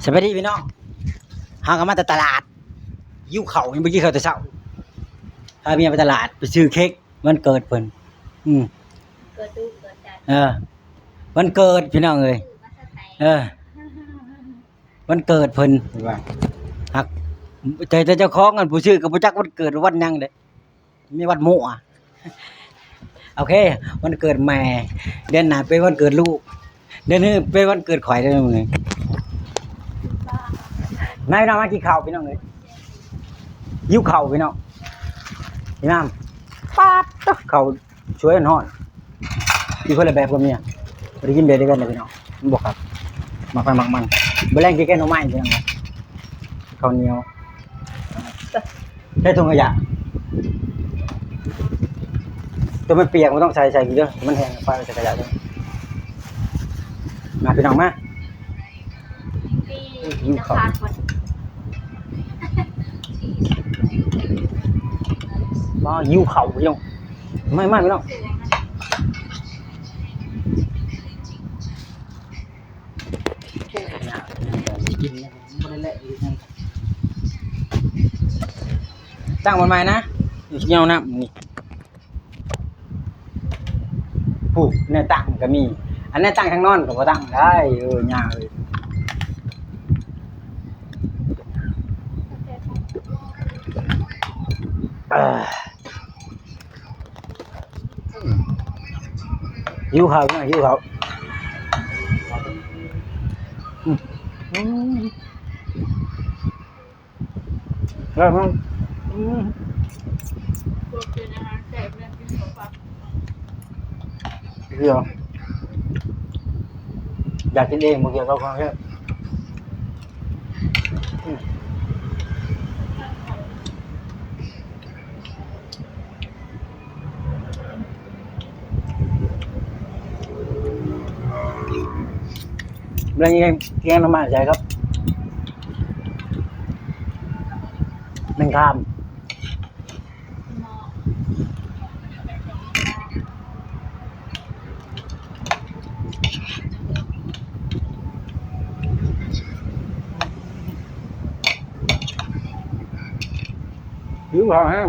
ສະບາຍດີພີ່ນ້ອງ ເຮົາກໍມາແຕ່ຕະຫຼາດ ຫິວເຂົ້າ ຍັງບໍ່ກິນເຂົ້າແຕ່ເຊົ້າ ພາເມຍໄປຕະຫຼາດໄປຊື້ເຄ້ກວັນເກີດເພິ່ນ. ອືມ ເກີດດຸເກີດຈັດ ເອີ ວັນເກີດພີ່ນ້ອງເອີຍ ເອີ ວັນເກີດເພິ່ນວ່າ ຫາກ ແຕ່ ແຕ່ເຈົ້າຂອງອັນຜູ້ຊື້ກໍບໍ່ຈັກວັນເກີດວັນຫຍັງເດ້. ມີວັນມົວ ໂອເຄ ວັນເກີດແມ່ ເດືອນໜ້າເປັນວັນເກີດລູກ ເດືອນນີ້ເປັນວັນເກີດຂ້ອຍເດີມື້ນີ້. ມາພີ່ນ້ອງ ມາກິນເຂົ້າພີ່ນ້ອງເອີຍ ຫິວເຂົ້າພີ່ນ້ອງ. ພີ່ນ້ຳ ປາດໂທ້ ເຂົ້າສວຍຮ້ອນໆ ກິນຄົນລະແບບກັບເມຍ ບໍ່ໄດ້ກິນແບບດຽວກັນເດີພີ່ນ້ອງ ມັນບໍ່ຄັກ ມັກໃຜມັກມັນ. ມື້ແລງກິນແກງໜໍ່ໄມ້ພີ່ນ້ອງ ເຂົ້າໜຽວ. ໃສ່ຖົງຂະຫຍະ ຕົວມັນປຽກບໍ່ຕ້ອງໃສ່ ໃສ່ເດີ ມັນແຫ້ງ ປະໃສ່ຂະຫຍະເດີ. ມາພີ່ນ້ອງມາ ຫິວເຂົ້າ ມາຫິວເຂົ້າພີ່ນ້ອງ ມາ ມາພີ່ນ້ອງ. ຕັ້ງມັນໃໝ່ນະ ເອົານ້ຳນີ້ ຜູ້ແນວຕັ້ງກໍມີ ອັນແນວຕັ້ງທາງນອນກໍບໍ່ຕັ້ງໄດ້ ເອີ ຍ່າເອີຍ. ເອີ ຫິວເຂົ້າ ຫິວເຂົ້າ ອືມ ອືມ ເອີ ອືມ ເອີ ຢາກກິນເອງ ບໍ່ກ່ຽວກັບຂອງແທ້. ແລ້ວນີ້ແກງໜໍ່ໄມ້ໃສ່ກັບແມງຄາມ. ຫິວເຂົ້າແຮງ.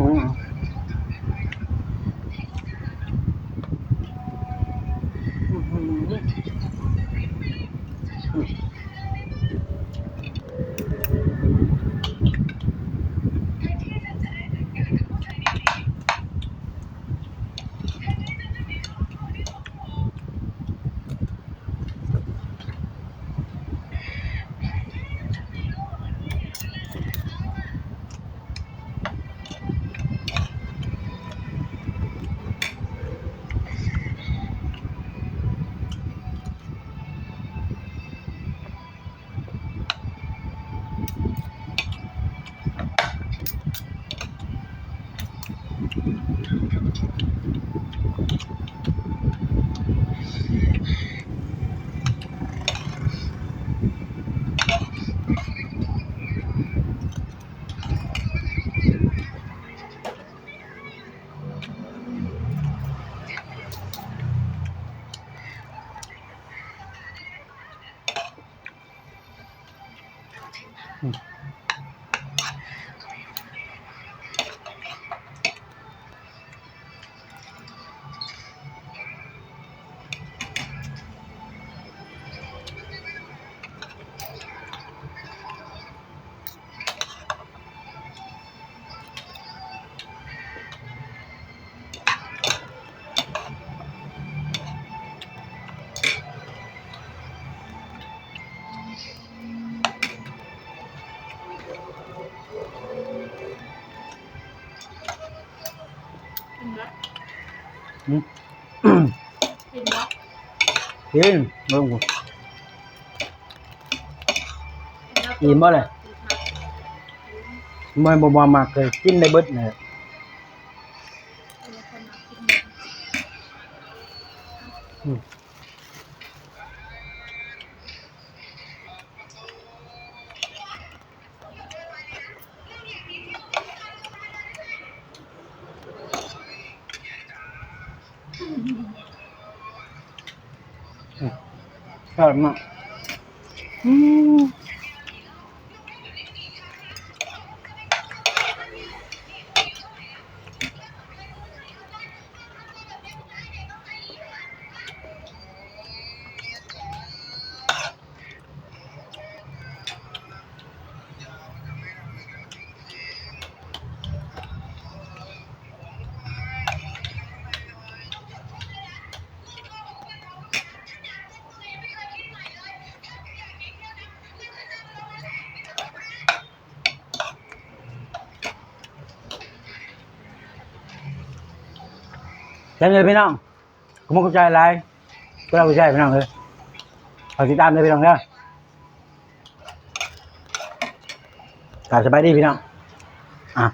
ກິນບໍ່? ຫືມ? ກິນບໍ່? ກິນ ເບິ່ງ ອີ່ມບໍ່ລະ? ບໍ່ ບໍ່ ບໍ່ມັກເລີຍ ກິນໄດ້ເບິດເລີຍ. ອືມ. ແຊບມາກ ອືມ. ແຊບເດີພີ່ນ້ອງ ຂອບຄຸນຂອບໃຈຫຼາຍ ກົດໄລກົດແຊພີ່ນ້ອງເອີຍ ຝາກຕິດຕາມເດີພີ່ນ້ອງເດີ ກາບສະບາຍດີພີ່ນ້ອງ ອ່ະ.